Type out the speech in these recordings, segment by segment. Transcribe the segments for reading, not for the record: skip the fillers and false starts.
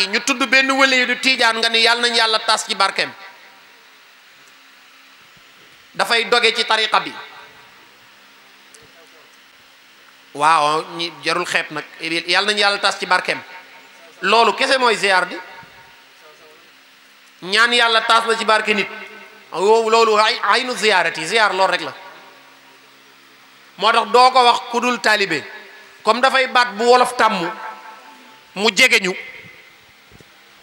gi ñu tudd benn waliyu du Tidjane nga ni yàlla nañ yàlla tas ci barkeem dafay doge ci tariqa bi waaw ñi jarul xeeb nag yàlla nañ yàlla tas ci barkeem loolu kese mooy ziar di ñaan yàlla tas la ci barke nit loolu aynu ziyaarati ziar loolu rek la moo tax doo ko wax ku dul taalibe comme dafay baat bu wolof tàmm mu jege ñu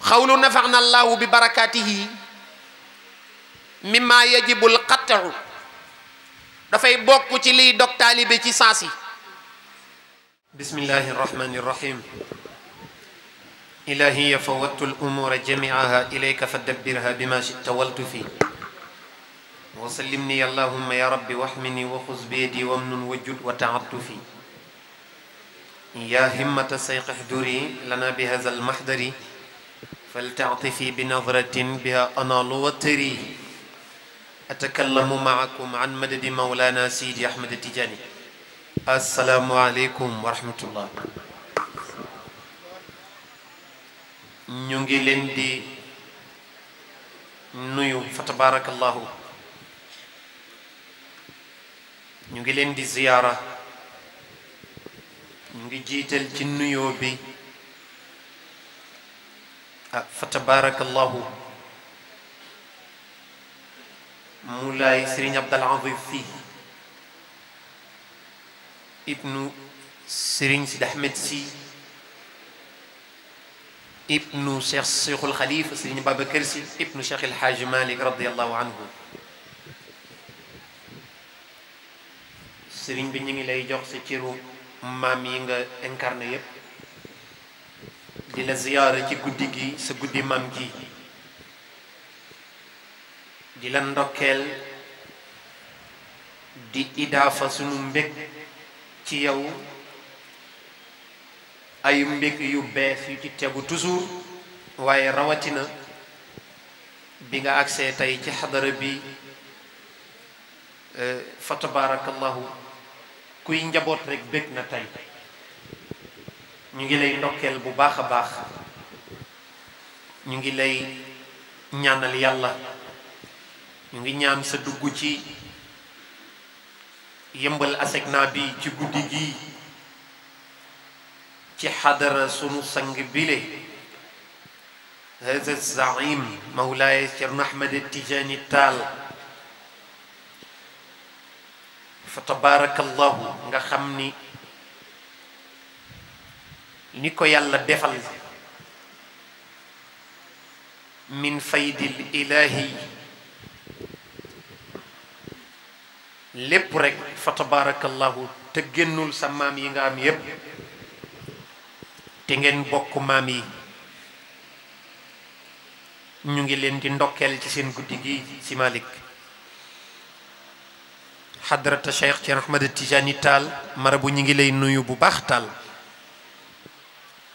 xawlu nafaxna allahu bi barakatihi mimma yajibul qat'u dafay bokk ci liy dog taalibe ci saasi bismillahi rahmani rahim ilahiya fawattu al umura jamiaha ilayka fadabbirha bima shi'ta waltu fi وسلمني اللهم يا ربي واحمني وخذ بيدي وامن وجد وتعطفي يا همة السيق احضري لنا بهذا المحضر فلتعطفي بنظرة بها أنال وتري أتكلم معكم عن مدد مولانا سيدي أحمد التجاني السلام عليكم ورحمة الله نيونغي لندي نيو فتبارك الله ñu ngi leen di ziyaara ñu ngi jiital ci nuyoo bi fa tabarakallahu Moulay Serigne Abdal Azim Sy ibnu Serigne Sidi Ahmed Sy ibnu Cheikhul Khalifa Serigne Babacar Sy ibnu Cheikh El Hadj Malick radiyallahu anhu sëriñ bi ñu ngi lay jox sa ciru maam yi nga incarné yépp di la ziyaara ci guddi gi sa guddi maam gi di la ndokkeel di idaafa sunu mbég ci yow ay mbég yu bees yu ci tegu toujours waaye rawatina bi nga agsee tey ci xadara bi fa tabarakallahu kuy njaboot rek bég na tey ñu ngi lay ndokkeel bu baax a baax ñu ngi lay ñaanal yàlla ñu ngi ñaan sa dugg ci yëmbal asegna bi ci guddi gi ci xadara sunu sang bile hada zaim mawlaay Ceerno Ahmad Tidjani Taal fa tabarakallahu nga xam ni ko yàlla defal min faydil ilahi lépp rek fa tabarakallahu te génnul sa maam yi nga am yépp te ngeen bokk maam yi ñu ngi leen di ndokkeel ci seen guddi gi si Malick xadrata Cheikh Ceerno Ahmad Tidjani Taal marabu ñi ngi lay nuyu bu baax Taal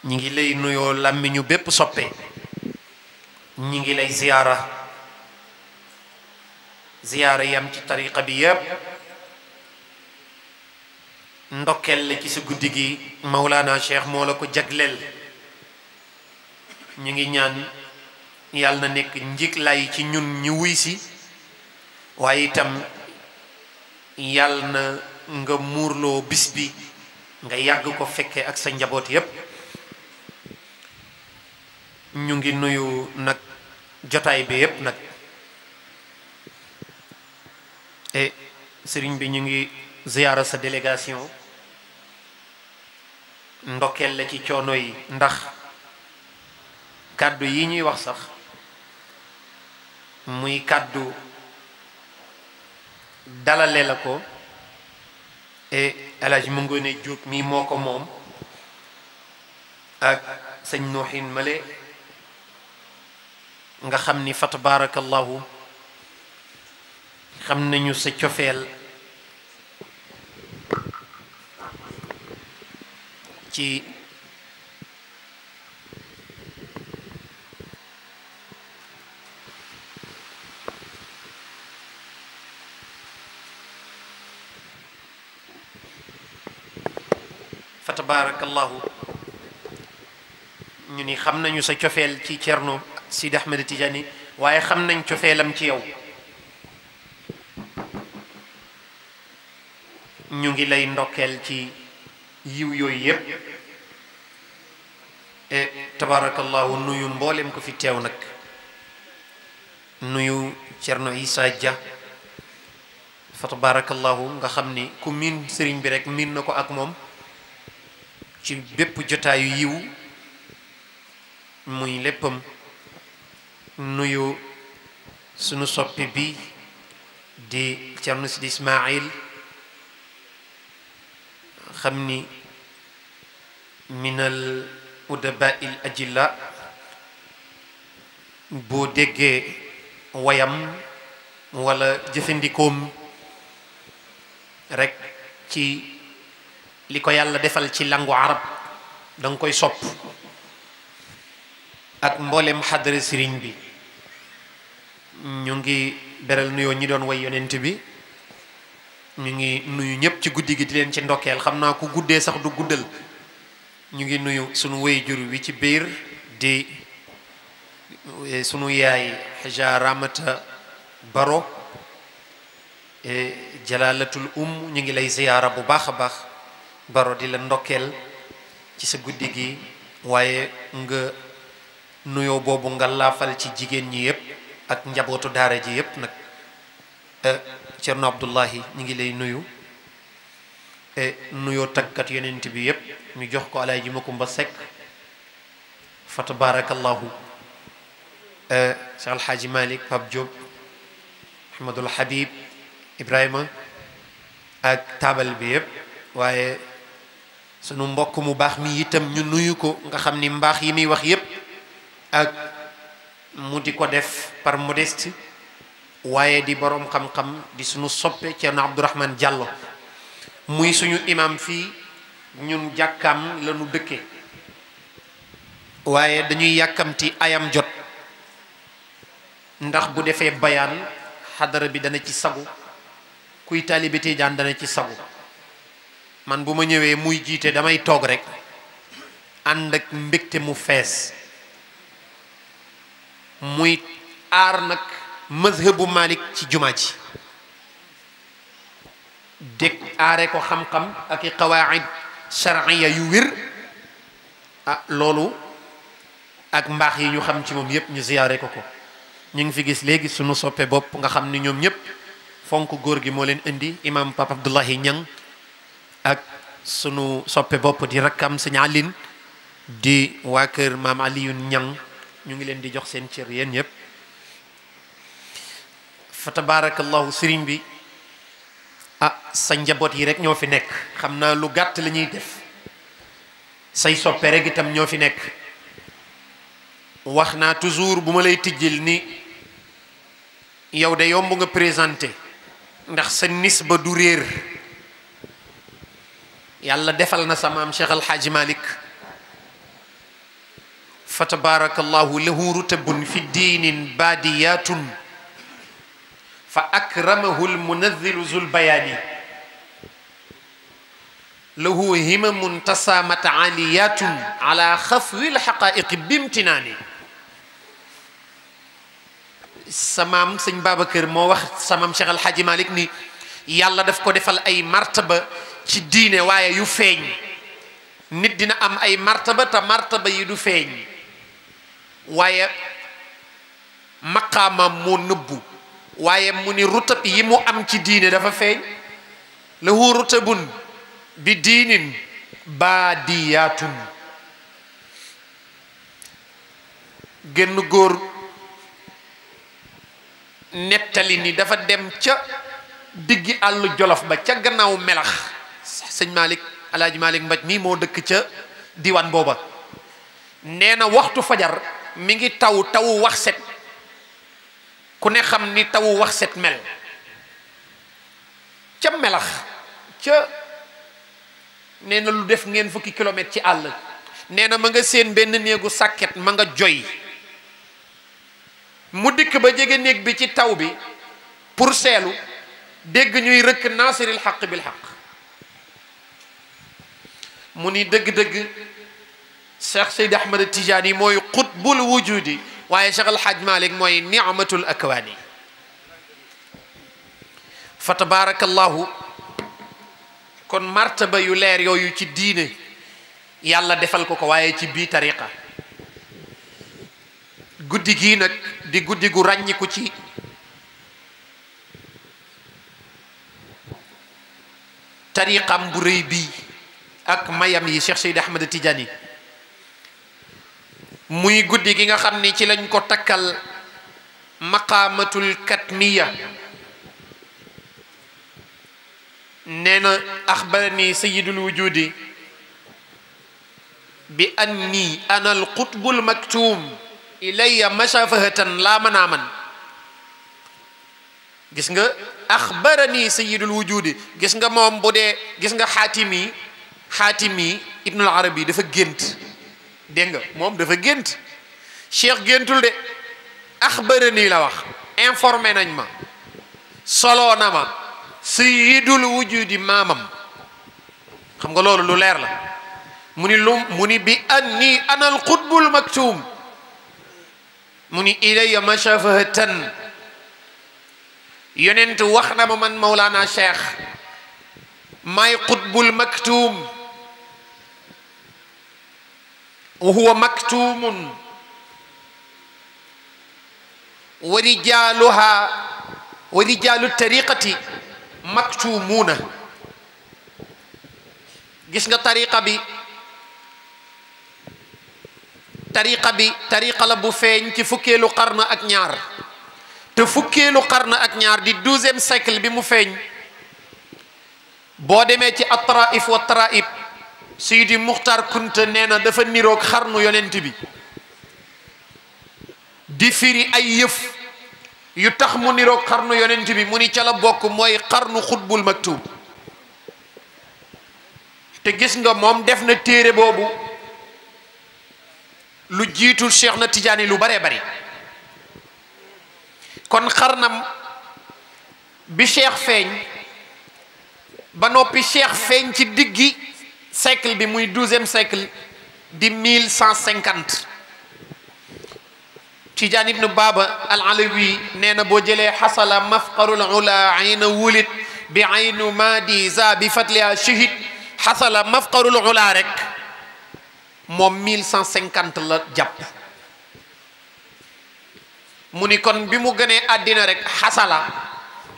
ñi ngi lay nuyoo làmmiñu bépp soppe ñi ngi lay ziyaara ziyaara yam ci tariqa bi yépp ndokkeel la ci sa guddi gi Mawlana Cheikh moo la ko jagleel ñu ngi ñaan yàlla na nekk njiglaay ci ñun ñu wuy si waaye itam yàlla na nga muurloo bis bi nga yàgg ko fekke ak sa njaboot yépp ñu ngi nuyu nag jotaay bi yépp nag et sëriñ bi ñu ngi ziyaara sa délégation ndokkeel la ci coono yi ndax kàddu yi ñuy wax sax muy kàddu dalale la ko et El Hadj Mangone Diop mii moo ko moom ak sëñ Nuuxin Male nga xam ni fa tabarakallahu xam nañu sa cofeel ci fa tabarakallahu ñu ni xam nañu sa cofeel ci Thierno Sidi Ahmed Tidjani waaye xam nañ cofeelam ci yow ñu ngi lay ndokkeel ci yiw yooyu yépp e tabarakallahu nuyu mboolem ko fi teew nag nuyu Thierno Issa Dia fa tabarakallahu nga xam ni ku miin sëriñ bi rek miin na ko ak moom ci bépp jotaayu yiw muy léppam nuyu sunu soppi bi di Thierno Sidi Ismaïl xam ni minal udaba il ajilla boo déggee wayam wala jëfandikoom rek ci li ko yàlla defal ci langu arab da nga koy sopp ak mboolem xadara sëriñ bi ñu ngi beral nuyoo ñi doon way yonent bi ñu ngi nuyu ñëpp ci guddi gi di leen ci ndokkeel xam naa ku guddee sax du guddal ñu ngi nuyu sunu waajur wi ci biir di sunu yaay Haja Ramata Baro jalalatul ñu ngi lay ziyaara bu baax a baax Baro di la ndokkeel ci sa guddi gi waaye nga nuyoo boobu nga laafal ci jigéen ñi yëpp ak njabootu daara ji yëpp nag Cerno Abdullahi ñu ngi lay nuyu nuyoo tagkat yonent bi yëpp ñu jox ko Alaaji Makumba Sekk fa tabarakallahu Cheikh Alhaaji Malick Pape Diop Ahmadul Habib Ibrahima ak taabal bi yëpp waaye sunu mbokk mu baax mi itam ñu nuyu ko nga xam ni mbaax yi muy wax yëpp ak mu di ko def par modeste waaye di boroom xam-xam di sunu soppe Ceerno Abdourahmane Diallo muy suñu imam fii ñun jàkkaam la ñu dëkke waaye dañuy yàkkamti ayam jot ndax bu defee bayaan xadara bi dana ci sagu kuy taalibe Tijaan dana ci sagu man bu ma ñëwee muy jiite damay toog rek ànd ak mbégte mu fees muy aar nag mazhabu Malik ci jumaa ji dég aare ko xam-xam ak i qawaid shar'iyya yu wér loolu ak mbaax yi ñu xam ci moom yépp ñu ziyaare ko ñu ngi fi gis léegi sunu soppe bopp nga xam ni ñoom ñépp fonk góor gi moo leen indi imam Papa Abdullahi Ñang ak sunu soppe bopp di rakkam sëñ Aline di waa kër maam Aliyu Ñang ñu ngi leen di jox seen cër yéen ñépp fa tabarakallahu sëriñ bi sa njaboot yi rek ñoo fi nekk xam naa lu gàtt la ñuy def say soppe rek itam ñoo fi nekk wax naa toujours bu ma lay tijjil ni yow de yomb nga présenté ndax sa nisba du réer yàlla defal na sa maam Cheikh Alhaaji Malik fa tabarakallahu lahu rutabun fi diinin baadiyatun fa akramahu almunazzilu zul bayaani lahu himamun tasaamat aliyatun ala xafwi alxaqaiqi bimtinaani samaam sëñ Babacar moo wax samaam Cheikh Alhaaji Malik ni yàlla daf ko defal ay martaba ci diine waaye yu feeñ nit dina am ay martaba te martaba yi du feeñ waaye maqaamam moo nëbbu waaye mu ni rutab yi mu am ci diine dafa feeñ lahu rutabun bi diinin baadiyaatun génn góor nettali ni dafa dem ca diggi àllu jolof ba ca gannaaw melax sëñ Malick Alaaji Malick Mbaj mii moo dëkk ca diwaan booba nee na waxtu fajar mi ngi tawu wax set ku ne xam ni tawu wax set mel ca melax ca nee na lu def ngeen fukki kilomètre ci àll nee na ma nga seen benn néegu sàkket ma nga joy mu dikk ba jege néeg bi ci taw bi pour seelu dégg ñuy rëkk naasiril xaq bil xaq mu ni dëgg-dëgg Cheikh Seydi Ahmad Tidjani mooy qutbul wujudi waaye Cheikh El Hadj Malick mooy ni'matul akwaani fa tabarakallahu kon martaba yu leer yooyu ci diine yàlla defal ko ko waaye ci bii tariqa guddi gii nag di guddi gu ràññiku ci tariqam bu rëy bii ak mayam yi Cheikh Seydi Ahmad Tidjani muy guddi gi nga xam ni ci lañ ko takkal maqaamatul katmiya nee na axbarani sayidul wujudi bi anni ana al qutbul maktum ilayya mashafahatan laa manaaman gis nga axbarani sayidul wujudi gis nga moom bu dee gis nga xaatimi ibnul arabi dafa gént dégg nga moom dafa gént cheikh géntul de axbarani la wax informé nañ ma soloo na ma sayidul wujudi maamam xam nga loolu lu leer la mu ni bi anni ana al qutbul maktum mu ni ilayya mashafahatan yonent wax na ma man Mawlana Cheikh may qutbul maktum wa huwa maktumun wa rijalu tariqati maktumuuna gis nga tariqa la bu feeñ ci fukkeelu qarn ak ñaar te fukkeelu qarn ak ñaar di 12e siècle bi mu feeñ boo demee ci at-taraif wa taraib Seydi Muxtar Kunta nee na dafa niroog xarnu yonent bi di firi ay yëf yu tax mu niroog xarnu yonent bi mu ni ca la bokk mooy xarnu xutbul maktub te gis nga moom def na téere boobu lu jiitul Cheikh na Tidjani lu baree bari kon xarnam bi Cheikh feeñ ba noppi Cheikh feeñ ci diggi siècle bi muy 12e siècle di 1150 Tidjane ibnu Baba al Alawi nee na boo jëlee xasala mafqarul ula ayna wulit bi aynu madi za bi fatliha shahid xasala mafqarul ula rek moom 1150 la jàpp mu ni kon bi mu gënee àddina rek xasala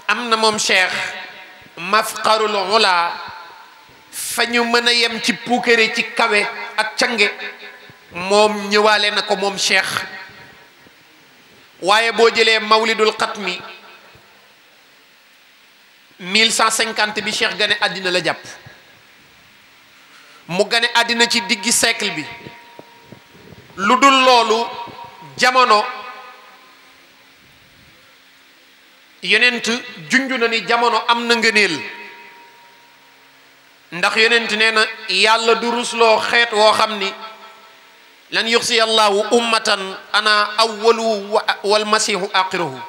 am na moom cheikh mafqarul ula fa ñu mën a yem ci puukare ci kawe ak cange moom ñëwaale na ko moom cheikh waaye boo jëlee mawlidul xatmi 1150 bi cheikh gane àddina la jàpp mu gane àddina ci diggi siècle bi lu dul loolu jamono yonent junju na ni jamono am na ngëneel ndax yonent nee na yàlla du rusloo xeet woo xam ni lan yuxsi allahu ummatan ana awwalu wal masihu axiruhu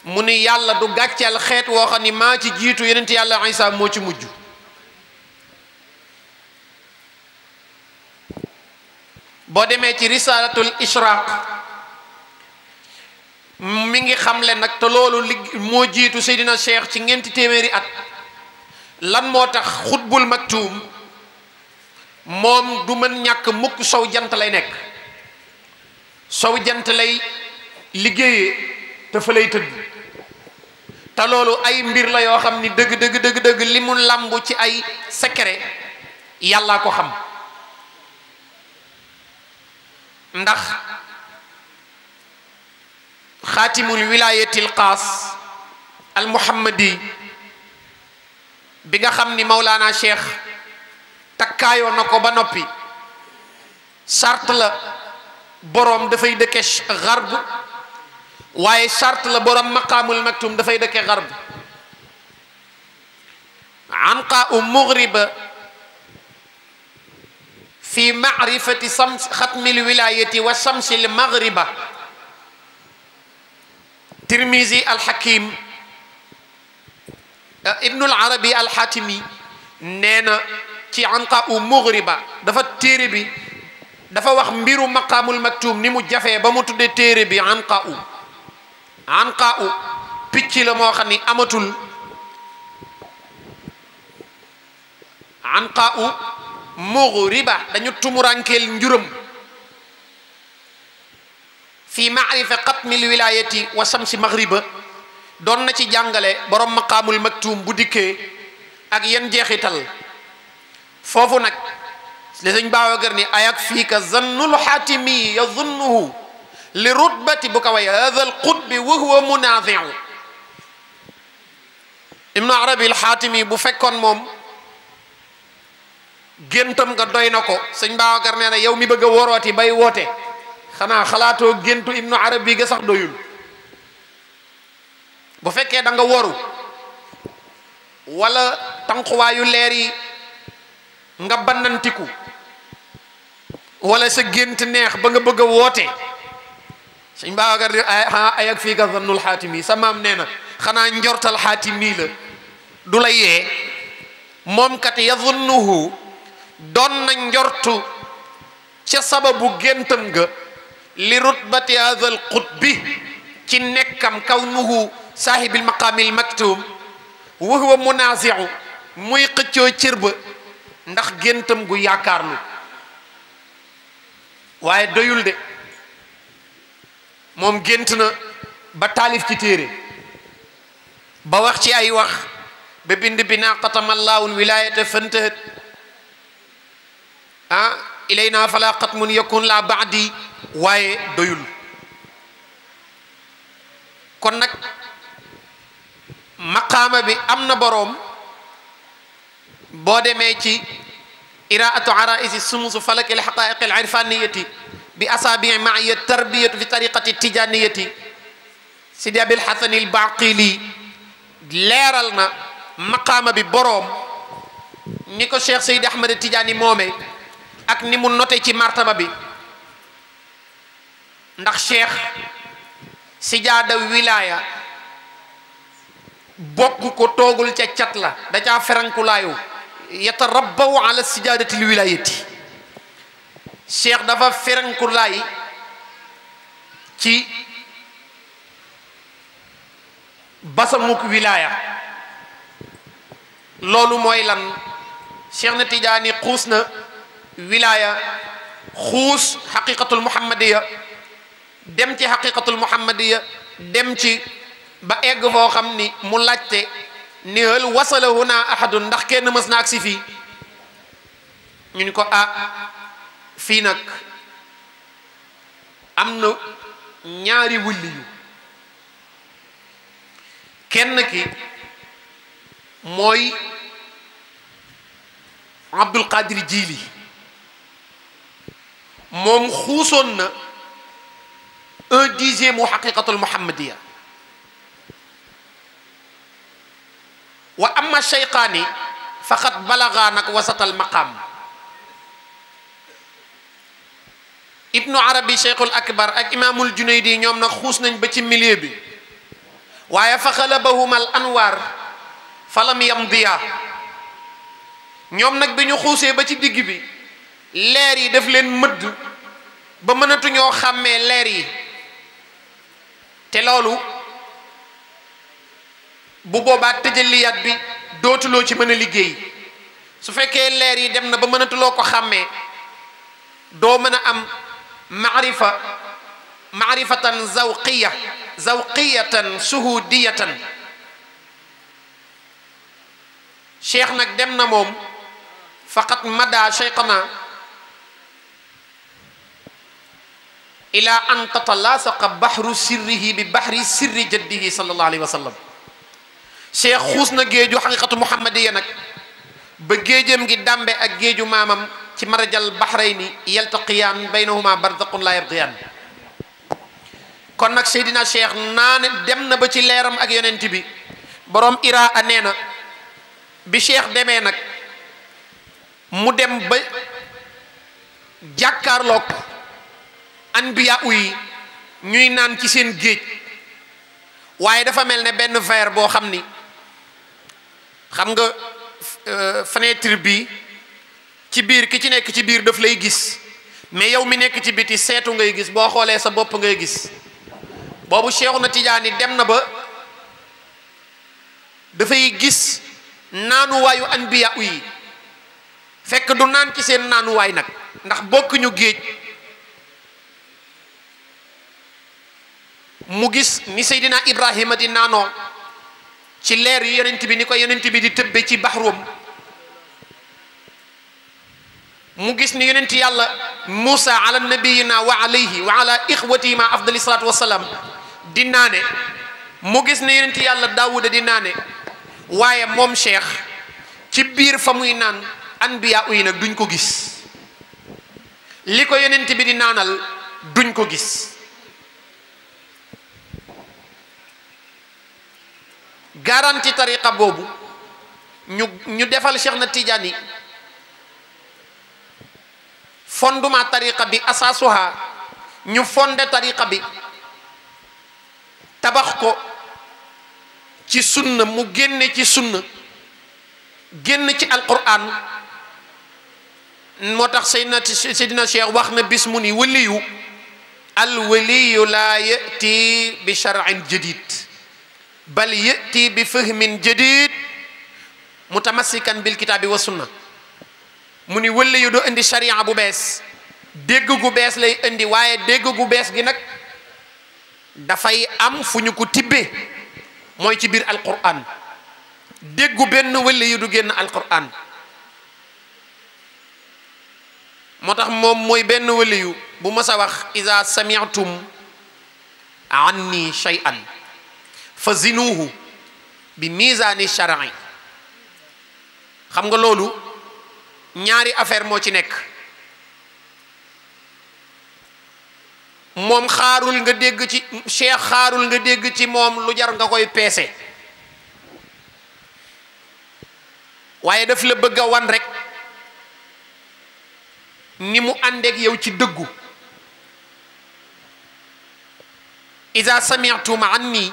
mu ni yàlla du gàcceel xeet woo xam ni maa ci jiitu yonent yàlla Isa moo ci mujj boo demee ci risalatul ishraq mi ngi xamle nag te loolu moo jiitu Seydina Cheikh ci ñeenti téeméeri at lan moo tax xutbul maktum moom du mën ñàkk mukk sow jant lay nekk sow jant lay liggéeyee te fa lay tëdd te loolu ay mbir la yoo xam ni dëgg li mu làmbu ci ay secret yàllaa ko xam ndax xaatimul wilayatil xaas al muhammadi bi nga xam ni Mawlana Cheikh takkaayoo na ko ba noppi charte la boroom dafay dëkke garb waaye charte la boroom maqaamul maktum dafay dëkke garb anqa u mughriba fi maarifati xatmil wilayati wa shamsil maghriba Tirmizi alxakim ibnul arabi alxatimi nee na ci anqa u mughriba dafa téere bi dafa wax mbiru maqaamul maktum ni mu jafee ba mu tudde téere bi anqa'u picc la moo xam ni amatul anqa'u mughriba dañu tumurankeel njuram fi maarifa xatmil wilayati wa samsi maghriba doon na ci jàngale borom maqaamul maktum bu dikkee ak yan jeexital foofu nag li sëñ Babacar ni ayak fii ka zannul xaatimi yazunnuhu li rutbati bu ka way hada al qutbi wa huwa munaziu ibnu arabi al xaatimi bu fekkoon moom géntam nga doy na ko sëñ Babacar nee na yow mi bëgg a worooti bay woote xanaa xalaatoo géntu ibnu arabi ga sax doyul bu fekkee da nga woru wala tànquwaayu leer yi nga bannantiku wala sa gént neex ba nga bëgg a woote sëñ Babacar di ay ak fii ka zannul xaatimi sa maam nee na xanaa njortal xaatimi la du la yee moom kat yazunnuhu doon na njortu ca sababu géntam ga li rutbati hadal qutbi ci nekkam kawnuhu saahibil maqaamil maktum wa huwa munaziu muy xëccoo cër ba ndax géntam gu yaakaarlu waaye doyul de moom gént na ba taalif ci téere ba wax ci ay wax ba bind bi naa xatamallahul wilayata fantahat ilayna fala xatmun yakun la baadi waaye doyul kon nag maqaama bi am na boroom boo demee ci iraatu araisi sumusu falaki al haqaiq al irfaniyati bi asabii maaya tarbiyatu fi tariqati tijaniyati sidi abil hasan al baqili leeral na maqaama bi boroom ni ko cheikh seydi ahmad Tidjani moome ak ni mu noté ci martaba bi ndax cheikh sijaada wilaya bokk ko toogul ca cat la da caa ferankulaayu yatarabbaw ala sijaadati lwilayati cheikh dafa ferankulaay ci basamuk wilaya loolu mooy lan cheikh na Tidjani xuus na wilaya xuus xaqiqatul muhammadiya dem ci xaqiqatul muhammadiya dem ci ba egg foo xam ni mu laajte ni hal wasala huna ahadun ndax kenn mës na agsi fii ñu ni ko fii nag am na ñaari waliyu kenn ki mooy Abdul Qadir Jili moom xuusoon na 1/10 mu xaqiqatul muhammadiya wa amma shayqaani faqad balaga nag wasatal maqaam ibnu arabi cheikhul akbar ak imaamul junaydi ñoom nag xuus nañ ba ci milieu bi waaye fa xalabahum al anwaar falam yamdiya ñoom nag bi ñu xuusee ba ci digg bi leer yi daf leen mëdd ba mënatuñoo xàmmee leer yi te loolu bu boobaa tëjaliyaat bi dootuloo ci mën a liggéey su fekkee leer yi dem na ba mënatuloo ko xàmmee doo mën a am maarifatan zawqiyatan suhudiyatan cheikh nag dem na moom faqat mada cheikhana ila an tatalasaqa bahru sirrihi bi bahri sirri jaddihi sallallahu alayhi wa sallam cheikh xuus na géeju xaqiqatu muhammadiya nag ba géejam gi dàmbe ak géeju maamam ci marajal bahrayni yaltaqiyaan baynahuma barzaqun la yabgiyaan kon nag seydina cheikh naane dem na ba ci leeram ak yonent bi borom ira a nee na bi cheikh demee nag mu dem ba jàkkaarloog anbiya yi ñuy naan ci seen géej waaye dafa mel ne benn verre boo xam ni xam nga fenêtre bi ci biir ki ci nekk ci biir daf lay gis mais yow mi nekk ci biti seetu ngay gis boo xoolee sa bopp ngay gis boobu Cheikhuna Tidjani dem na ba dafay gis naanuwaayu anbiya yi fekk du naan ci seen naanuwaay nag ndax bokkuñu géej mu gis ni Seydina Ibrahima di naanoo ci leer yu yonent bi ni ko yonent bi di tëbbe ci baxrum mu gis ni yonent yàlla Moussa ala nabiyina wa alayhi wa ala ixwatihi ma afdali salatu wasalaam di naane mu gis ni yonent yàlla Daawuda di naane waaye moom Cheikh ci biir fa muy naan anbiya yi nag duñ ko gis li ko yonent bi di naanal duñ ko gis garanti tariqa boobu ñu defal Cheikh na Tidjani fondement tariqa bi asasuha ñu fondé tariqa bi tabax ko ci sunna mu génne ci sunna génn ci alquran moo tax Seydina Cheikh wax na bis mu ni waliyu alwaliyu laa yati bi shar'in jadid bal yati bi fahmin jadid mutamassikan bil kitaabi wa sunna mu ni waliyu do indi sharia bu bees dégg gu bees lay indi waaye dégg gu bees gi nag dafay am fu ñu ko tibbee mooy ci biir alquran déggu benn waliyu du génn alquran moo tax moom mooy benn waliyu bu mas a wax iza sami'tum anni shay'an fa zinuhu bi mizaani shar'i xam nga loolu ñaari affaire moo ci nekk moom xaarul nga dégg ci Cheikh xaarul nga dégg ci moom lu jar nga koy peese waaye daf la bëgg a wan rek ni mu àndeek yow ci dëggu iza sami'tum anni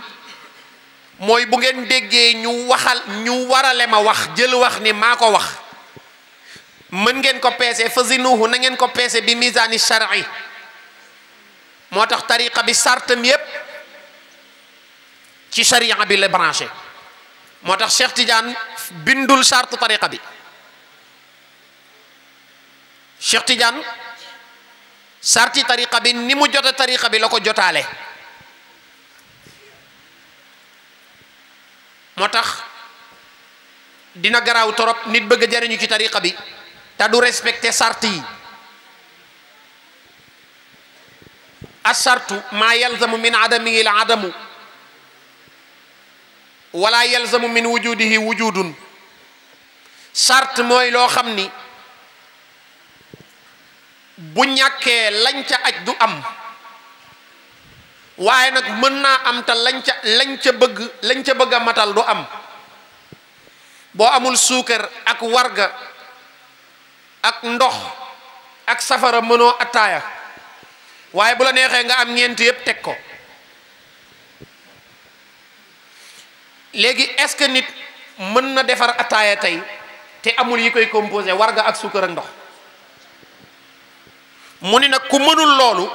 mooy bu ngeen déggee ñu waxal ñu warale ma wax jël wax ni maa ko wax mën ngeen ko peese fazinuhu na ngeen ko peese bi misaani shar'i moo tax tariqa bi sartam yépp ci sharia bi la branché moo tax Cheikh Tidjane bindul charte tariqa bi Cheikh Tidjane sarti tariqa bi ni mu jote tariqa bi la ko jotaale moo tax dina garaaw torop nit bëgg a jariñu ci tariqa bi te du respecté sart yi asartu maa yalzamu min adamihi la adamu wala yalzamu min wujudihi wujudun sart mooy loo xam ni bu ñàkkee lañ ca aj du am waaye nag mën naa am te lañ ca bëgg a matal du am boo amul suukar ak warga ak ndox ak safara mënoo attaaya waaye bu la neexee nga am ñeent yépp teg ko léegi est-ce que nit mën na defar attaaya tey te amul yi koy composé warga ak suukar ak ndox mu ni nag ku mënul loolu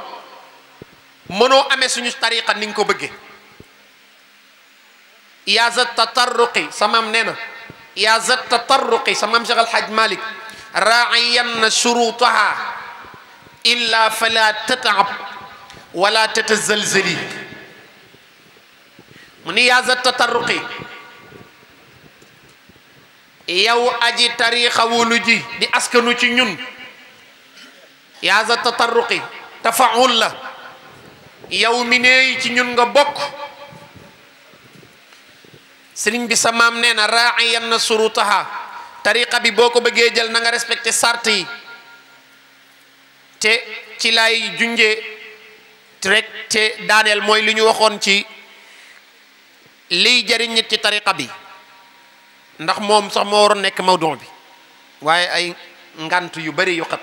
mënoo amee suñu tariqa ni nga ko bëggee yaa za tatarruqi samaam nee na yaa za tatarruqi samaam Cheikh Al Hadj Malick raa'iyan shurutaha illa fala tataab wala tatazalzali mu ni yaa za tatarruqi yow aji tariqa wulu ji di askanu ci ñun yaa za tatarruqi tafaul la yow mi ne ci ñun nga bokk sëriñ bi sa maam nee na raa'iyan na surutaha tariqa bi boo ko bëggee jël na nga respecté sart yi te ci lay junjee rek te daaneel mooy li ñu waxoon ci liy jëriñ nit ci tariqa bi ndax moom sax moo waroon nekk mawdu bi waaye ay ngant yu bari yu xat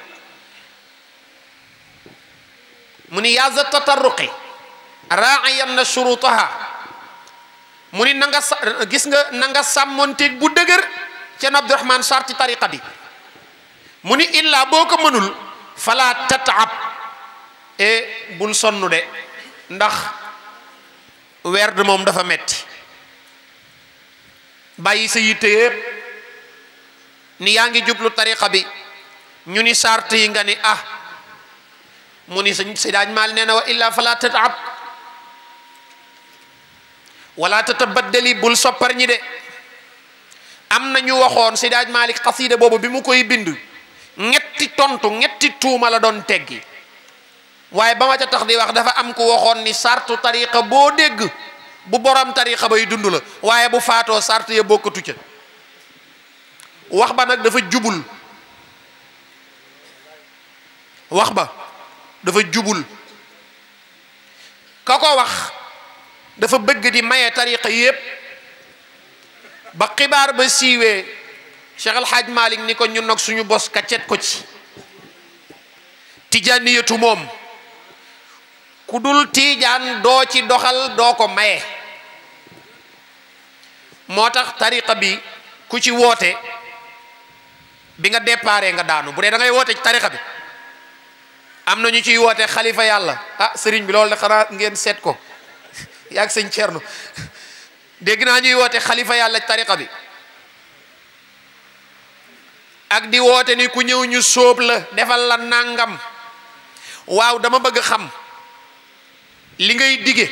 mu ni yaa za tatarruqi raa'iyan na shurutaha mu ni na nga gis nga na nga sàmmonteeg bu dëgër ca Abdurahman sarti tariqa bi mu ni illaa boo ko mënul fala tatab e bul sonnu de ndax werd moom dafa metti bàyyi sa yitte yépp ni yaa ngi jublu tariqa bi ñu ni sart yi nga ni mu ni Seydi Hadji Malick nee na wa illa fala tatab wala tatabaddali bul soppar ñi de am na ñu waxoon Seydi Hadji Malick xasida boobu bi mu koy bind ñetti tontu ñetti tuuma la doon teggi waaye ba ma ca tax di wax dafa am ku waxoon ni sartu tariqa boo dégg bu borom tariqa bay dund la waaye bu faatoo sart ya bokkatu ca wax ba nag dafa jubul wax ba dafa jubul ka ko wax dafa bëgg di maye tariqa yépp ba xibaar ba siiwee Cheikh El Hadj Malick ni ko ñun nag suñu bos kaccet ko ci tijaniyatu moom ku dul tiijaan doo ci doxal doo ko maye moo tax tariqa bi ku ci woote bi nga déparé nga daanu bu dee da ngay woote ci tariqa bi am na ñu ciy woote xalifa yàlla sëriñ bi loolu de xanaa ngeen seet ko yaag sëñ Thierno dégg naa ñuy woote xalifa yàlla ci tariqa bi ak di woote ni ku ñëw ñu sóob la defal la nangam waaw dama bëgg xam li ngay dige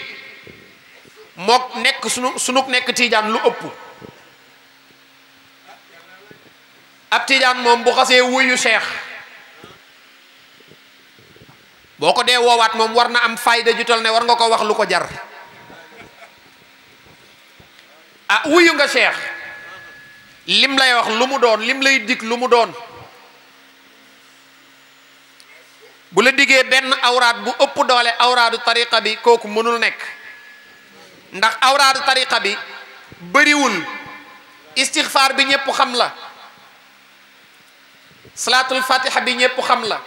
mook nekk sunuk nekk tiijaan lu ëpp ab tiijaan moom bu xasee wuyu cheikh boo ko dee woowaat moom war na am fayda jutal ne war nga ko wax lu ko jar wuyu nga cheikh lim lay wax lu mu doon lim lay dig lu mu doon bu la diggee benn awraat bu ëpp doole awraadu tariqa bi kooku mënul nekk ndax awraadu tariqa bi bëriwul istixfaar bi ñëpp xam la salaatul fatiha bi ñëpp xam la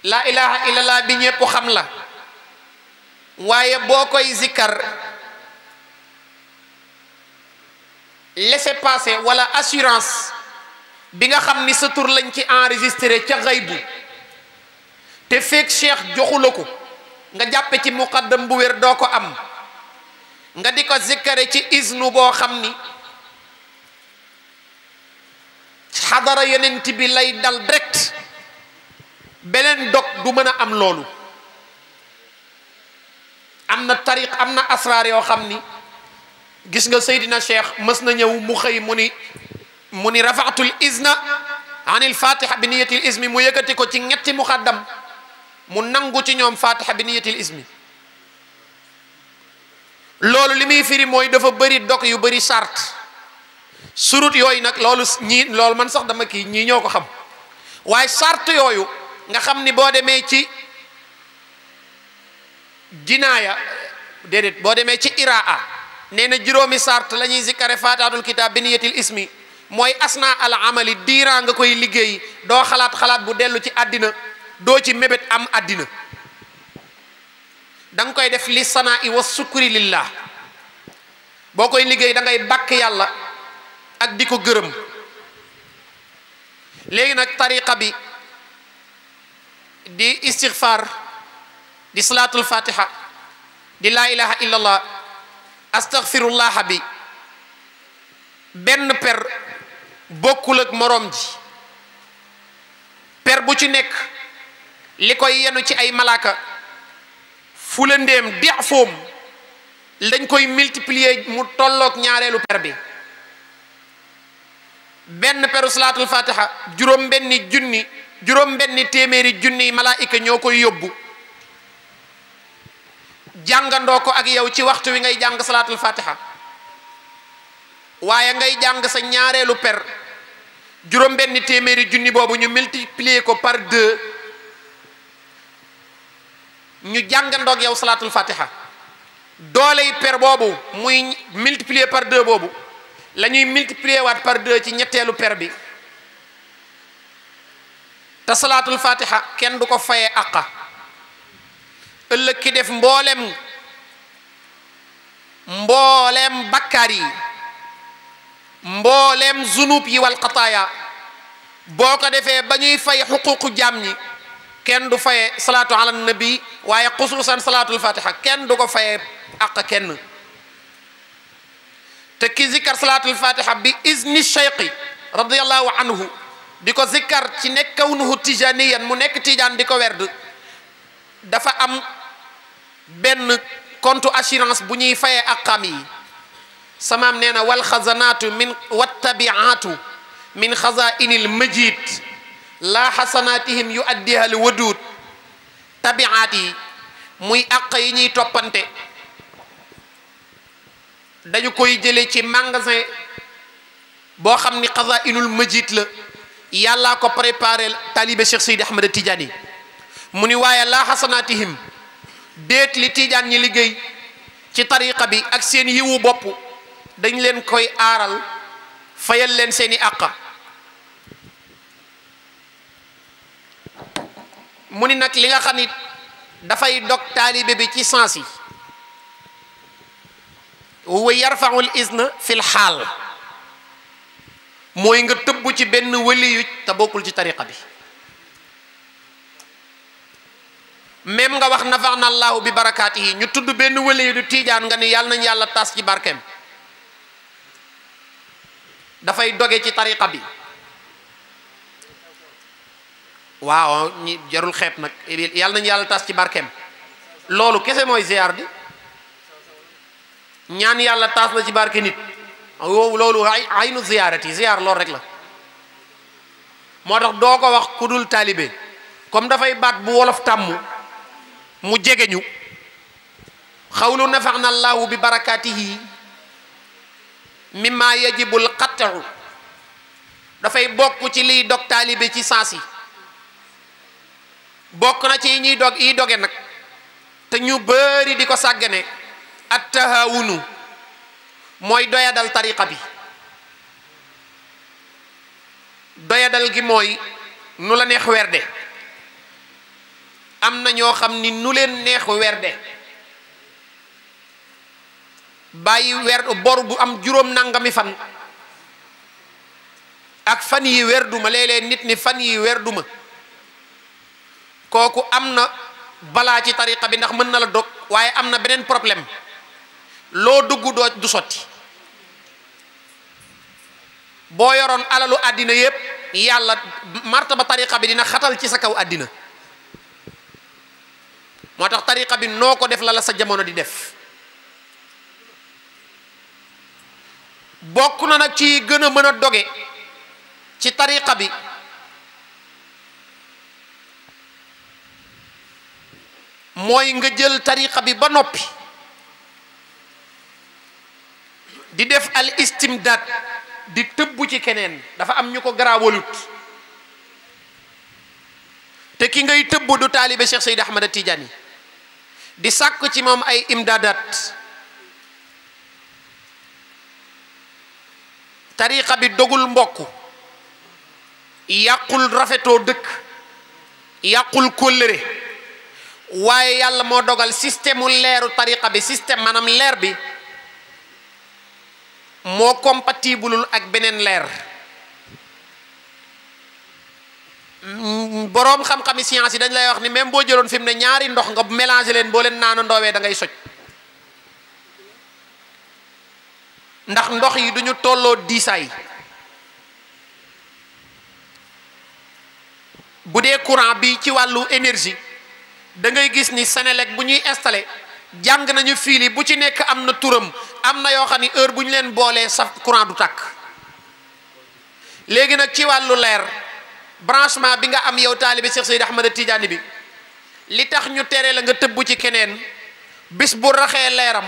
la ilaha illallah bi ñëpp xam la waaye boo koy zikkar laissez-passer wala assurance bi nga xam ni sa tur lañ ci enregistré ca xaybu te fekk cheikh joxu la ko nga jàppe ci muqaddam bu wér doo ko am nga di ko zikkare ci isnu boo xam ni xadara yonent bi lay dal direct beneen dog du mën a am loolu am na tariq am na asraar yoo xam ni gis nga Seydina Cheikh mës na ñëw mu xëy mu ni rafaatul izna anil fatiha bi niyatil ismi mu yëkkati ko ci ñetti muqaddam mu nangu ci ñoom fatiha bi niyatil ismi loolu li muy firi mooy dafa bëri dog yu bëri sart surut yooyu nag loolu man sax dama kii ñii ñoo ko xam waaye sart yooyu nga xam ni boo demee ci jinaaya déedéet boo demee ci iraa nee na juróomi sart la ñuy zikkare faataatul kitaab bi niyatil ismi mooy asna al amali diiraa nga koy liggéey doo xalaat bu dellu ci àddina doo ci mébét am àddina da nga koy def li sanaa i wa sukri lillah boo koy liggéey da ngay bàkk yàlla ak di ko gërëm léegi nag tariqa bi di istighfar di salaatul fatiha di laa ilaha illallah astaghfirullah bi benn per bokkul ak moroom ji per bu ci nekk li koy yenu ci ay malaaka fu la ndéem dex foom dañ koy multiplier mu tolloog ñaareelu per bi benn peru salaatul fatiha juróom benni téeméeri junni malaayika ñoo koy yóbbu jàngandoo ko ak yow ci waxtu wi ngay jàng salaatul fatiha waaye ngay jàng sa ñaareelu per juróom benni téeméeri junni boobu ñu multiplier ko par 2 ñu jàngandoo ak yow salaatul fatiha dooley per boobu muy multiplier par 2 boobu la ñuy multiplier waat par 2 ci ñetteelu per bi te salaatul fatiha kenn du ko fayee àqa ëllëg ki def mboolem bakkaar yi zunub yi wal xataaya boo ko defee ba ñuy fay xuququ jaam ñi kenn du faye salaatu ala nabi waaye xusuusan salaatul fatiha kenn du ko faye àq kenn te ki zikkar salaatul fatiha bi izni cheikhi radiallahu anhu di ko zikkar ci nekk kawnuhu tijaniyan mu nekk tijaan di ko werd dafa am benn compte assurance bu ñuy fayee aqam yi samaam nee na wal xazanaatu min wattabiaatu min xazainil majid la xasanatihim yu addiha al wadud tabiaat yi muy àq yi ñuy toppante dañu koy jële ci magasin boo xam ni xazainul majid la yàllaa ko préparé talibe Cheikh Seydi Ahmed Tidjani mu ni waaye la xasanatihim déet li Tidjane ñi liggéey ci tariqa bi ak seen yiwu bopp dañ leen koy aaral fayal leen seeni àq mu ni nag li nga xam ni dafay dog taalibe bi ci sens yi wa yarfaul isna fil xaal mooy nga tëbb ci benn waliyu te bokkul ci tariqa bi même nga wax nafaana allahu bi barakaatihi ñu tudd benn waliyu du tiijaan nga ni yàlla nañ yàlla tas ci barkeem dafay doge ci tariqa bi waaw ñi jarul xeeb nag yàlla nañ yàlla tas ci barkeem loolu kese mooy ziar di ñaan yàlla tas la ci barke nit loolu aynu ziyaarati ziar loolu rek la moo tax doo ko wax ku dul taalibe comme dafay baat bu wolof tàmm mu jegeñu xawlu nafaana allahu bi barakaatihi mimma yajibul qat'u dafay bokk ci liy dog taalibe ci saasi bokk na ci ñuy dog yi doge nag te ñu bëri di ko sàggane at tahawunu mooy doyadal tariqa bi doyadal gi mooy nu la neex werde am na ñoo xam ni nu leen neex werde bàyyi bor bu am juróom nangami fan ak fan yi werduma léeg-léeg nit ni fan yi werduma kooku am na balaa ci tariqa bi ndax mën na la dog waaye am na beneen problème loo dugg doo du sotti boo yoroon alalu àddina yépp yàlla martaba tariqa bi dina xatal ci sa kaw àddina moo tax tariqa bi noo ko def la la sa jamono di def bokk na nag ci gën a mën a doge ci tariqa bi mooy nga jël tariqa bi ba noppi di def al istimdaad di tëbbu ci keneen dafa am ñu ko garaawalut te ki ngay tëbbu du taalibe Cheikh Seydi Ahmed Tidjani di sàkk ci moom ay imdaadat tariqa bi dogul mbokk yàqul rafetoo dëkk yàqul kóllëre waaye yàlla moo dogal système u leeru tariqa bi système maanaam leer bi moo compatible ak beneen leer boroom xam-xami science yi dañ lay wax ni même boo jëloon fi mu ne ñaari ndox nga mélanger leen boo leen naana ndoowee da ngay soj ndax ndox yi duñu tolloo diisaay bu dee courant bi ci wàllu énergie da ngay gis ni Senelec bu ñuy installé jàng nañu fii li bu ci nekk am na turam am na yoo xam ni heure bu ñu leen boolee saf courant du tàkk léegi nag ci wàllu leer branchement bi nga am yow taalibi Cheikh Seydi Ahmed Tidjani bi li tax ñu tere la nga tëbb ci keneen bis bu raxee leeram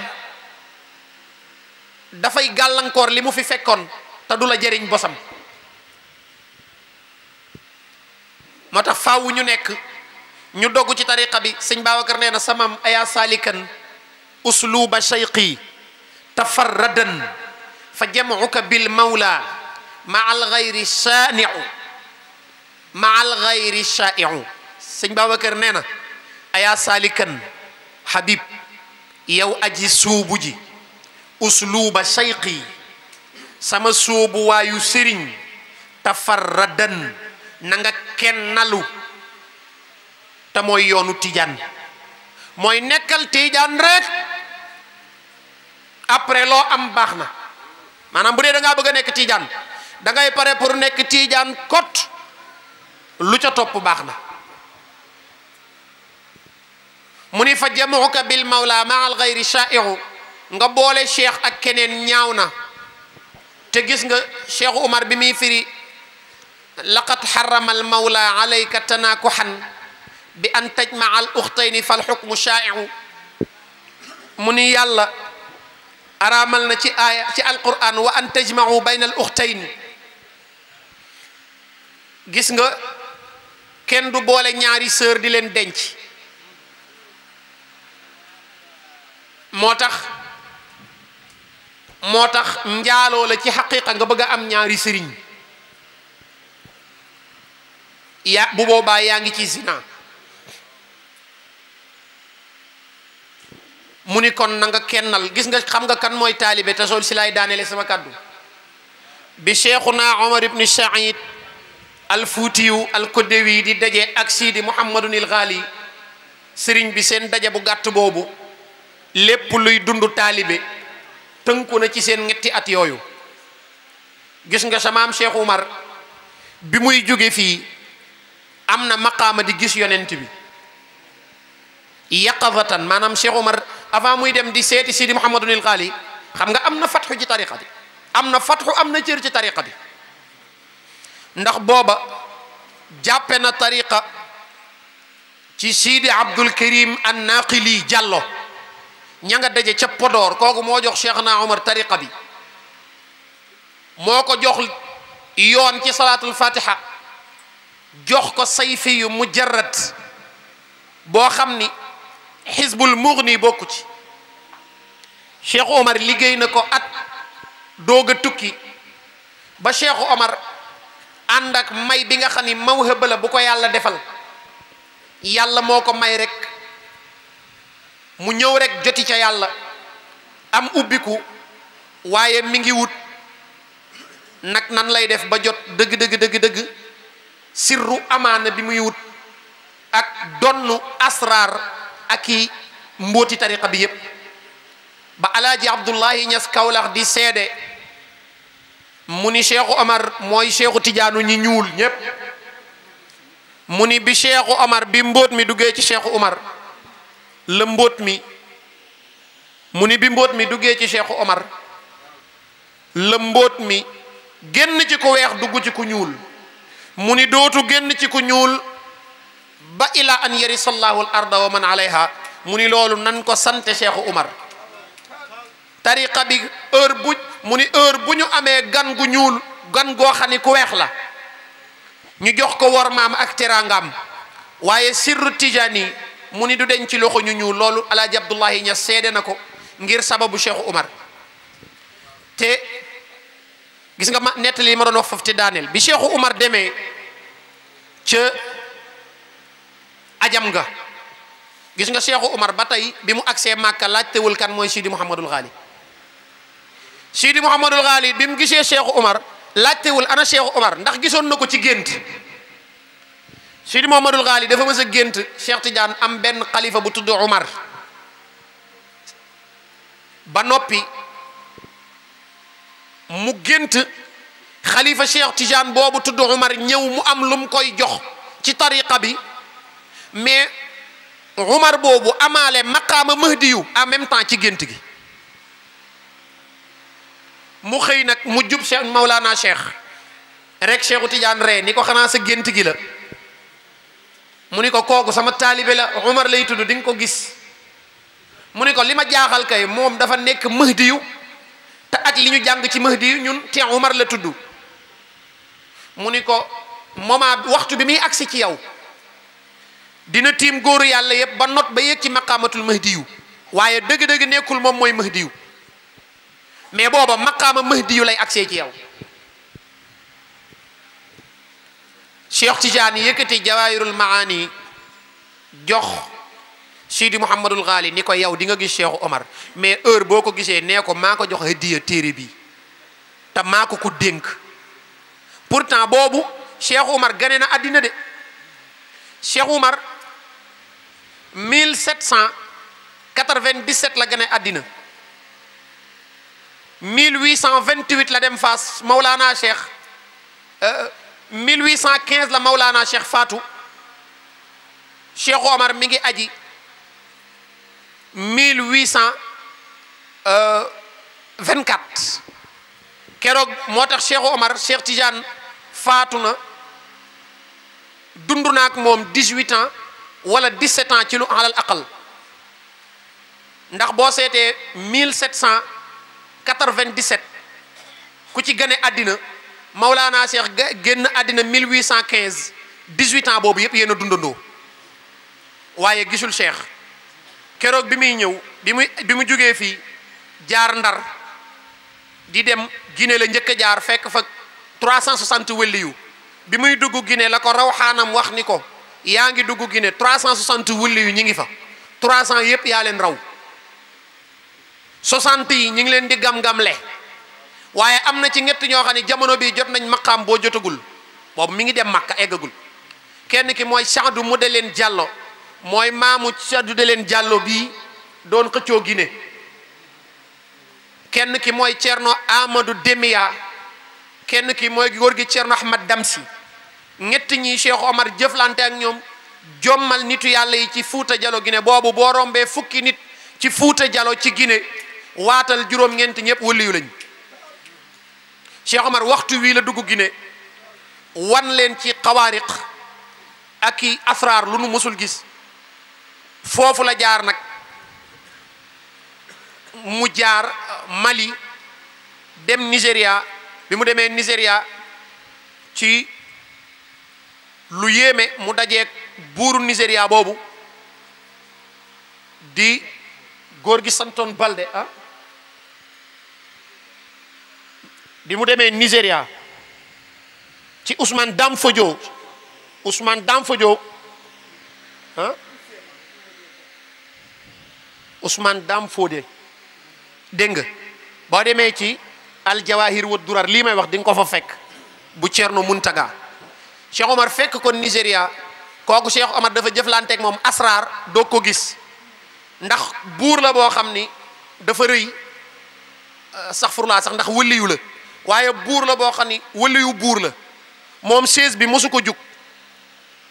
dafay gàllankoor li mu fi fekkoon te du la jëriñ bosam moo tax faaw ñu nekk ñu dogg ci tariqa bi sëñ Babacar nee na samam aya salikan usluba shayqi tafarradan fa jam'uka bil mawla ma al ghayri shani'u ma al ghayri sha'i'u sëñ Babacar nee na aya salikan habib yow aji suubu ji usluba shayqi sama suubu waayu sëriñ tafarradan na nga kennalu te mooy yoonu Tidjane mooy nekkal Tidjane rek après loo am baax na maanaam bu dee da ngaa bëgg a nekk Tidjane da ngay pare pour nekk Tidjane kot lu ca topp baax na mu ni fa jamuka bil mawla ma al ghayri sha'i'u nga boole cheikh ak keneen ñaaw na te gis nga cheikh Umar bi muy firi laqad harrama al mawla alayka tanakuhan bi an tajmaa al ukhtayni fal hukmu sha'i'u mu ni yàlla araamal na ci aaya ci alquran wa an tajma'u bayna al ukhtayni gis nga kenn du boole ñaari sœur di leen denc moo tax njaaloo la ci xaqiqa nga bëgg a am ñaari sëriñ ya bu boobaa yaa ngi ci zina mu ni kon na nga kennal gis nga xam nga kan mooy taalibe te sol si laay daanele sama kàddu bi cheikhuna Omar ibn Saïd al Fuutiyu al Kodewi di daje ak Sidi Muhammadun il Ghali sëriñ bi seen daje bu gàtt boobu lépp luy dund taalibe tënku na ci seen ñetti at yooyu gis nga sa maam Cheikh Umar bi muy jóge fii am na maqaama di gis yonent bi yaqazatan maanaam Cheikh Umar avant muy dem di seeti Sidi Muhammadunil Ghali xam nga am na fatxu ci tariqa bi am na fatxu am na cër ci tariqa bi ndax booba jàppe na tariqa ci Sidi Abdul Karim an Naqili Diallo ña nga daje ca Podor kooku moo jox Cheikh na Omar tariqa bi moo ko jox yoon ci salaatul fatiha jox ko sayfi yu mujarrad boo xam ni xisbul mughni bokku ci Cheikh Omar liggéey na ko at doog a tukki ba Cheikh Omar ànd ak may bi nga xam ni mawhaba la bu ko yàlla defal yàlla moo ko may rek mu ñëw rek joti ca yàlla am ubbiku waaye mi ngi wut nag nan lay def ba jot dëgg sirru amaana bi muy wut ak donnu asrar ak i mbóoti tariqa bi yépp ba alaaji Abdullahi Ñas Kawlax di seede mu ni Cheikhu Omar mooy Cheikhu Tijaanu ñi ñuul ñépp mu ni bi Cheikhu Omar bi mbóot mi duggee ci Cheikhu Omar la mbóot mi mu ni bi mbóot mi duggee ci Cheikhu Omar la mbóot mi génn ci ku weex dugg ci ku ñuul mu ni dootu génn ci ku ñuul ba ila an yarisallahu al arda wa man alayha mu ni loolu nan ko sante Cheikhu Omar tariqa bi heure bu ñu amee gan gu ñuul gan goo xam ni ku weex la ñu jox ko wormaam ak teraangam waaye sirru Tidjani mu ni du deñ ci loxo ñu ñuul loolu alaaji Abdullahi Ñas seede na ko ngir sababu Cheikhu Omar te gis nga ma nettali ma doon wax foofu te daaneel bi Cheikhu Omar demee ca ajam nga gis nga Cheikhu Omar ba tey bi mu agsee Màkka laajtewul kan mooy Sidi Muhammadul Ghali Sidi Muhammadul Ghali bi mu gisee Cheikhu Omar laajtewul ana Cheikhu Omar ndax gisoon na ko ci gént Sidi Muhammadul Ghali dafa mës a gént Cheikh Tidjane am benn xalifa bu tudd Omar ba noppi mu gént xalifa Cheikh Tidjane boobu tudd Omar ñëw mu am lu mu koy jox ci tariqa bi mais Omar boobu amaale maqaama mahdiyu en même temps ci gént gi mu xëy nag mu jub Cheikh Maulana Cheikh rek Cheikhu Tidjane ree ni ko xanaa sa gént gi la mu ni ko kooku sama taalibe la Omar lay tudd di nga ko gis mu ni ko li ma jaaxal kay moom dafa nekk mahdiyu te ak li ñu jàng ci mahdiyu ñun te Omar la tudd mu ni ko moment waxtu bi muy agsi ci yow dina tiim góoru yàlla yëpp ba not ba yéeg ci maqaamatul mahdiyu waaye dëgg-dëgg nekkul moom mooy mahdiyu mais booba maqaama mahdiyu lay agsee ci yow Cheikh Tidjane yëkkati jawaahirul maani jox Sidi Muhammadul Ghali ni ko yow di nga gis Cheikh Omar mais heure boo ko gisee nee ko maa ko jox hadiya téere bi te maa ko ko dénk pourtant boobu Cheikh Omar gane na àddina de Cheikh Omar 1797 la gane àddina 1828 la dem Fass Maulana Cheikh 1815 la Maulana Cheikh Fatou Cheikh Omar mi ngi aji 1824 keroog moo tax Cheikh Omar Cheikh Tidjane faatu na dund na ak moom 18 ans wala 17 ans ci lu alal aqal ndax boo seetee 1797 ku ci gane àddina Maulana Cheikh génn àddina 1815 18 ans boobu yëpp yéen a dundandoo waaye gisul Cheikh keroog bi muy ñëw bi mu jógee fii jaar Ndar di dem Guinée la njëkk a jaar fekk fa 360 waliyu bi muy dugg Guinée la ko rawxaanam wax ni ko yaa ngi dugg Guinée 360 waliyu ñi ngi fa 300 yëpp yaa leen raw 60 yi ñi ngi leen di gam-gamle waaye am na ci ñett ñoo xam ne jamono bii jot nañ maqaam boo jotagul boobu mi ngi dem Makka eggagul kenn ki mooy Saadu mu de leen Jàllo mooy maamu Saadu de leen Jàllo bii doon xëccoo Guinée kenn ki mooy Thierno Amadou Demiya kenn ki mooy góor gi Thierno Ahmad Damsi ñett ñi Cheikh Omar jëflante ak ñoom jommal nitu yàlla yi ci Fuuta Jallo Guinée boobu boo rombee fukki nit ci Fuuta Jallo ci Guinée waatal juróom-ñeent ñëpp waliyu lañ Cheikh Omar waxtu wii la dugg Guinée wan leen ci xawaariq ak i asraar lu nu mësul gis foofu la jaar nag mu jaar Mali dem Nigéria bi mu demee Nigéria ci lu yéeme mu dajeek buuru Nigéria boobu di góor gi santoon Balde bi mu demee Nigéria ci Ousmane Danfodio Ousmane Danfodé dégg nga boo demee ci aljawahir wa durar lii may wax di nga ko fa fekk bu Thierno Muntaga Cheikh Omar fekk ko Nigéria kooku Cheikh Omar dafa jëflanteeg moom asraar doo ko gis ndax buur la boo xam ni dafa rëy astaghfirullah sax ndax waliyu la waaye buur la boo xam ni waliyu buur la moom chaise bi mosu ko jug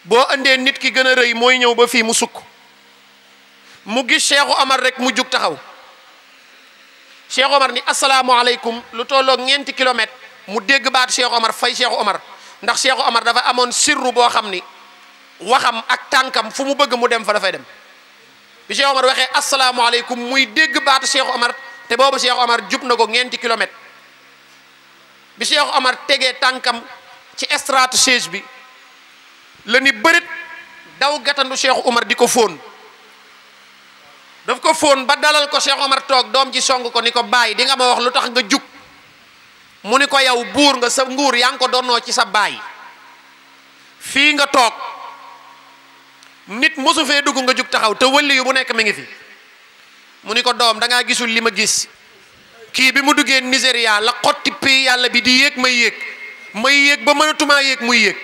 boo andee nit ki gën a rëy mooy ñëw ba fii mu sukk mu gis Cheikh Omar rek mu jug taxaw Cheikh Omar ni asalaamualeykum lu tolloog ñeenti kilomètre mu dégg baat Cheikh Omar fay Cheikh Omar ndax Cheikh Omar dafa amoon sirru boo xam ni waxam ak tànkam fu mu bëgg mu dem fa dafay dem bi Cheikh Omar waxee asalaamualeykum muy dégg baatu Cheikh Omar te boobu Cheikh Omar jub na ko ñeenti kilomètre bi Cheikh Omar tegee tànkam ci estratu chaise bi la ni bërit daw gàttandu Cheikh Omar di ko fóon daf ko fóon ba dalal ko Cheikh Omar toog doom ji song ko ni ko bàyyi di nga ma wax lu tax nga jug mu ni ko yow buur nga sa nguur yaa ngi ko donnoo ci sa baay fii nga toog nit mosu fee dugg nga jug taxaw te wëlli yu bu nekk mi ngi fi mu ni ko doom da ngaa gisul li ma gis kii bi mu duggee Nigéria la xotti pii yàlla bi di yéeg may yéeg ba mënatumaa yéeg muy yéeg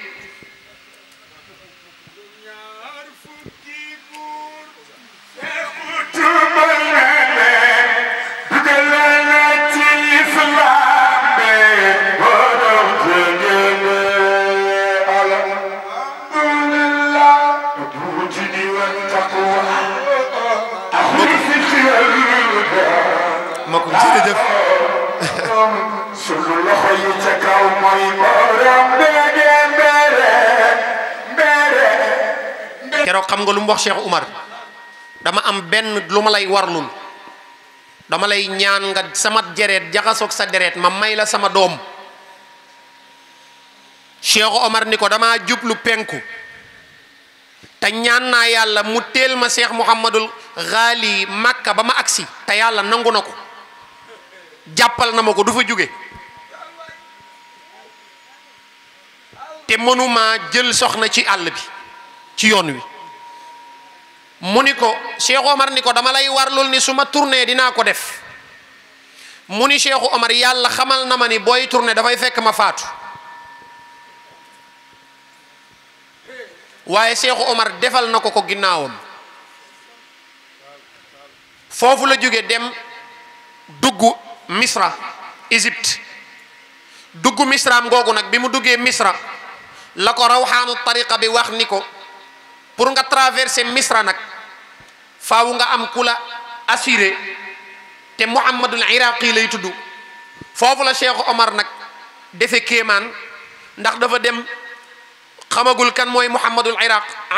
keroog xam nga lu mu wax Cheikh Omar dama am benn lu ma lay warlul dama lay ñaan nga sama deret jaxasoog sa deret ma may la sama doom Cheikh Omar ni ko dama jublu penku te ñaan naa yàlla mu teel ma Cheikh Mouhamadul Ghali Makka ba ma agsi te yàlla nangu na ko jàppal na ma ko du fa jóge te mënuma jël soxna ci àll bi ci yoon wi mu ni ko Cheikh Omar ni ko dama lay warlul ni su ma tourné dinaa ko def mu ni Cheikh Omar yàlla xamal na ma ni booy tourné dafay fekk ma faatu waaye Cheikh Omar defal na ko ko ginnaawam foofu la jóge dem dugg Misra Égypte dugg Misraam googu nag bi mu duggee Misra la ko rawxaanu tariqa bi wax ni ko pour nga traverser Misra nag faaw nga am ku la assuré te Muhammadul Iraqi lay tudd foofu la Cheikh Omar nag defe kéemaan ndax dafa dem xamagul kan mooy Muhammadul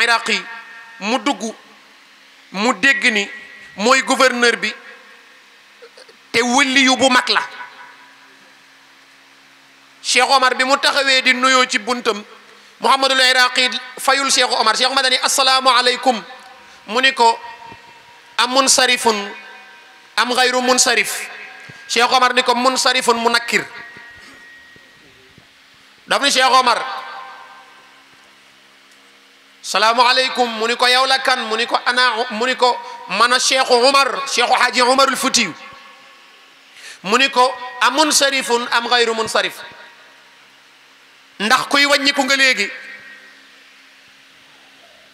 Iraqi mu dugg mu dégg ni mooy gouverneur bi te waliyu bu mag la Cheikh Omar bi mu taxawee di nuyoo ci buntam Muhammadul Iraqi fayul Cheikh Omar Cheikh Omar dani assalaamu aleykum mu ni ko am munsarifun am gayru munsarif Cheikh Omar ni ko munsarifun munakkir daf ni Cheikh Omar salaamu aleykum mu ni ko yow la kan mu ni ko ana mu ni ko man a Cheikh Omar Cheikh Haji Omarul Futiyu mu ni ko am munsarifun am gayru munsarif ndax kuy wàññiku nga léegi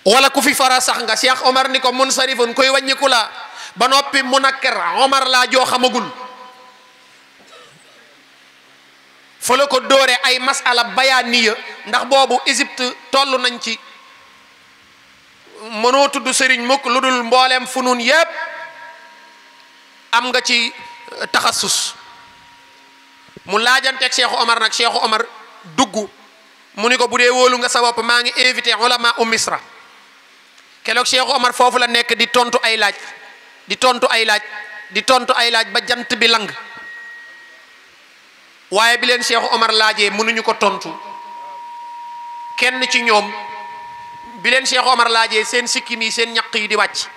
wala ku fi fara sax nga Cheikh Omar ni ko munsarifun kuy wàññiku la ba noppi munakkir Omar laa joo xamagul fa la ko dóore ay masala bayaaniya ndax boobu Égypte toll nañ ci mënoo tudd sëriñ mukk lu dul mbooleem funun yépp am nga ci taxassus mu laajanteeg Cheikh Omar nag Cheikh Omar dugg mu ni ko bu dee wóolu nga sa bopp maa ngi invité ulama u Misra keroog Cheikh Omar foofu la nekk di tontu ay laaj di tontu ay laaj di tontu ay laaj ba jant bi lang waaye bi leen Cheikh Omar laajee mënuñu ko tontu kenn ci ñoom bi leen Cheikh Omar laajee seen sikkim yi seen ñaq yi di wàcc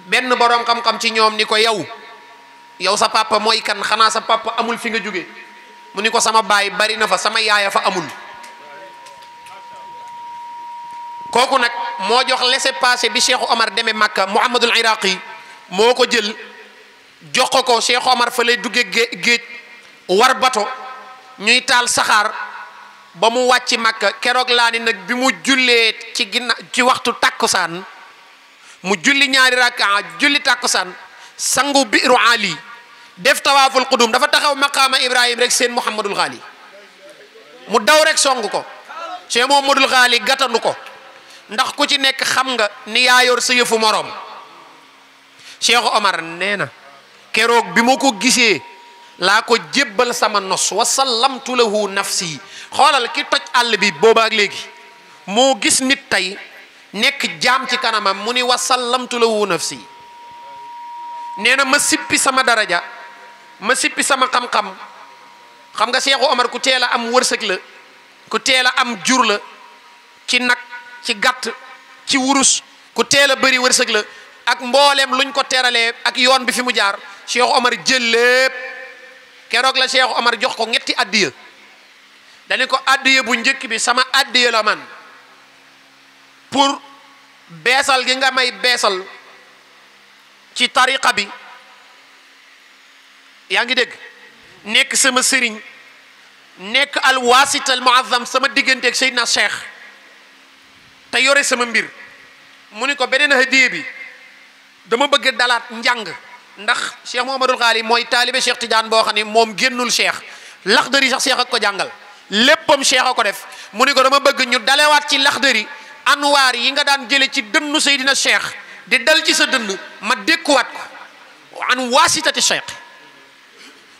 benn boroom xam-xam ci ñoom ni ko yow sa papa mooy kan xanaa sa papa amul fi nga jóge mu ni ko sama baay bari na fa sama yaaya fa amul kooku nag moo jox laissez-passer bi Cheikh Omar demee Makka Muhammadul Iraqi moo ko jël jox ko Cheikh Omar fa lay duggee géej war bato ñuy taal saxaar ba mu wàcc Makka keroog laa ni nag bi mu jullee ci waxtu tàkkusaan mu julli ñaari rakkaa julli tàkkusaan sangu biiru ali def tawaaful qudum dafa taxaw maqaama Ibrahim rek seen Muhammadul Ghali mu daw rek song ko Cheikh Muhammadul Ghali gàttandu ko ndax ku ci nekk xam nga ni yaa yor sa yëfu moroom Cheikh Omar nee na keroog bi ma ko gisee laa ko jébbal sama nos wa sallamtu lahu nafsi xoolal ki toj àll bi boobaak léegi moo gis nit tey nekk jaam ci kanamam mu ni wa sallamtu lahu nafsi nee na ma sippi sama daraja ma sippi sama xam-xam xam nga Cheikh Omar ku teel a am wërsëg la ku teel a am jur la ci nag ci gàtt ci wurus ku teel a bëri wërsëg la ak mboolem luñ ko teralee ak yoon bi fi mu jaar Cheikh Omar jël lépp keroog la Cheikh Omar jox ko ñetti addiya dañu ko addiya bu njëkk bi sama addiya la man pour beesal gi nga may beesal ci tariqa bi yaa ngi dégg nekk sama sëriñ nekk al wasit al muazzam sama digganteeg Seydina Cheikh te yore sama mbir mu ni ko beneen hadiya bi dama bëgg dalaat njàng ndax Cheikh Mouhamadul Ghali mooy taalibe Cheikh Tidjane boo xam ne moom génnul Cheikh laxdari sax Cheikh ak ko jàngal léppam Cheikh a ko def mu ni ko dama bëgg ñu dalewaat ci laxdari anwaar yi nga daan jële ci dënnu Seydina Cheikh di dal ci sa dënn ma dékkuwaat ko an waasitati Cheikh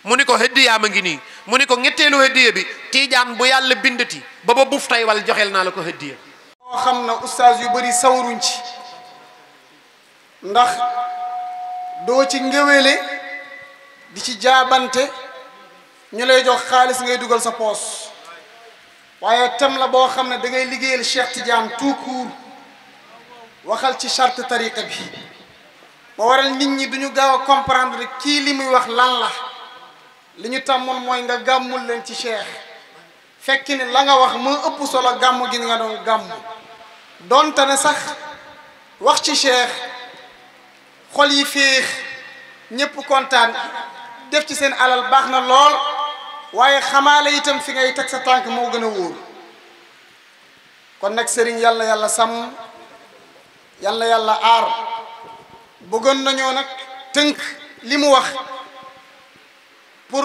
mu ni ko hëddiyaa ma ngi nii mu ni ko ñetteelu hëddiya bi Tidjane bu yàlla bindati ba ba buf tay wal joxeel naa la ko hëddiya moo xam na ustaas yu bëri sawaruñ ci ndax doo ci ngéwéle di ci jaabante ñu lay jox xaalis ngay dugal sa poos waaye tem la boo xam ne da ngay liggéeyal Cheikh Tidjane tout court waxal ci charte tariqa bi moo waral nit ñi duñu gaaw a comprendre kii li muy wax lan la li ñu tàmmoon mooy nga gàmmul leen ci Cheikh fekk ni la nga wax moo ëpp solo gàmmu gi nga doon gàmmu donte ne sax wax ci Cheikh xol yi féex ñëpp kontaan def ci seen alal baax na lool waaye xamaale itam fi ngay teg sa tànk moo gën a wóor kon nag sëriñ yàlla yàlla sàmm yàlla yàlla aar bëggoon nañoo nag tënk li mu wax pour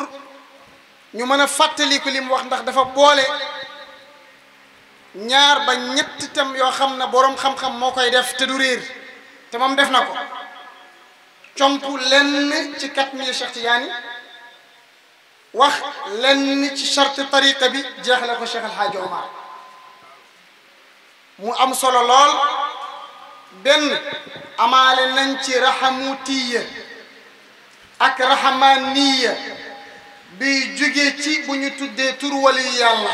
ñu mën a fàttaliku li mu wax ndax dafa boole ñaar ba ñetti tam yoo xam ne boroom xam-xam moo koy def te du réer te moom def na ko comp lenn ci katmiya Cheikh Tidjani wax lenn ci charte tariqa bi jeexale ko Cheikh El Hadj Omar mu am solo lool benn amaale nañ ci rahamutiya ak rahamaniya bi jóge ci bu ñu tuddee tur waliyu yàlla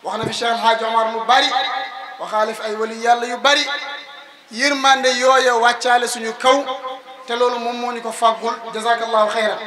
wax na fi Cheikh El Hadj Omar lu bari waxaale fi ay waliyu yàlla yu bari yërmande yooya wàccaale suñu kaw te loolu moom moo ñu ko fàggul jazakallahu xayran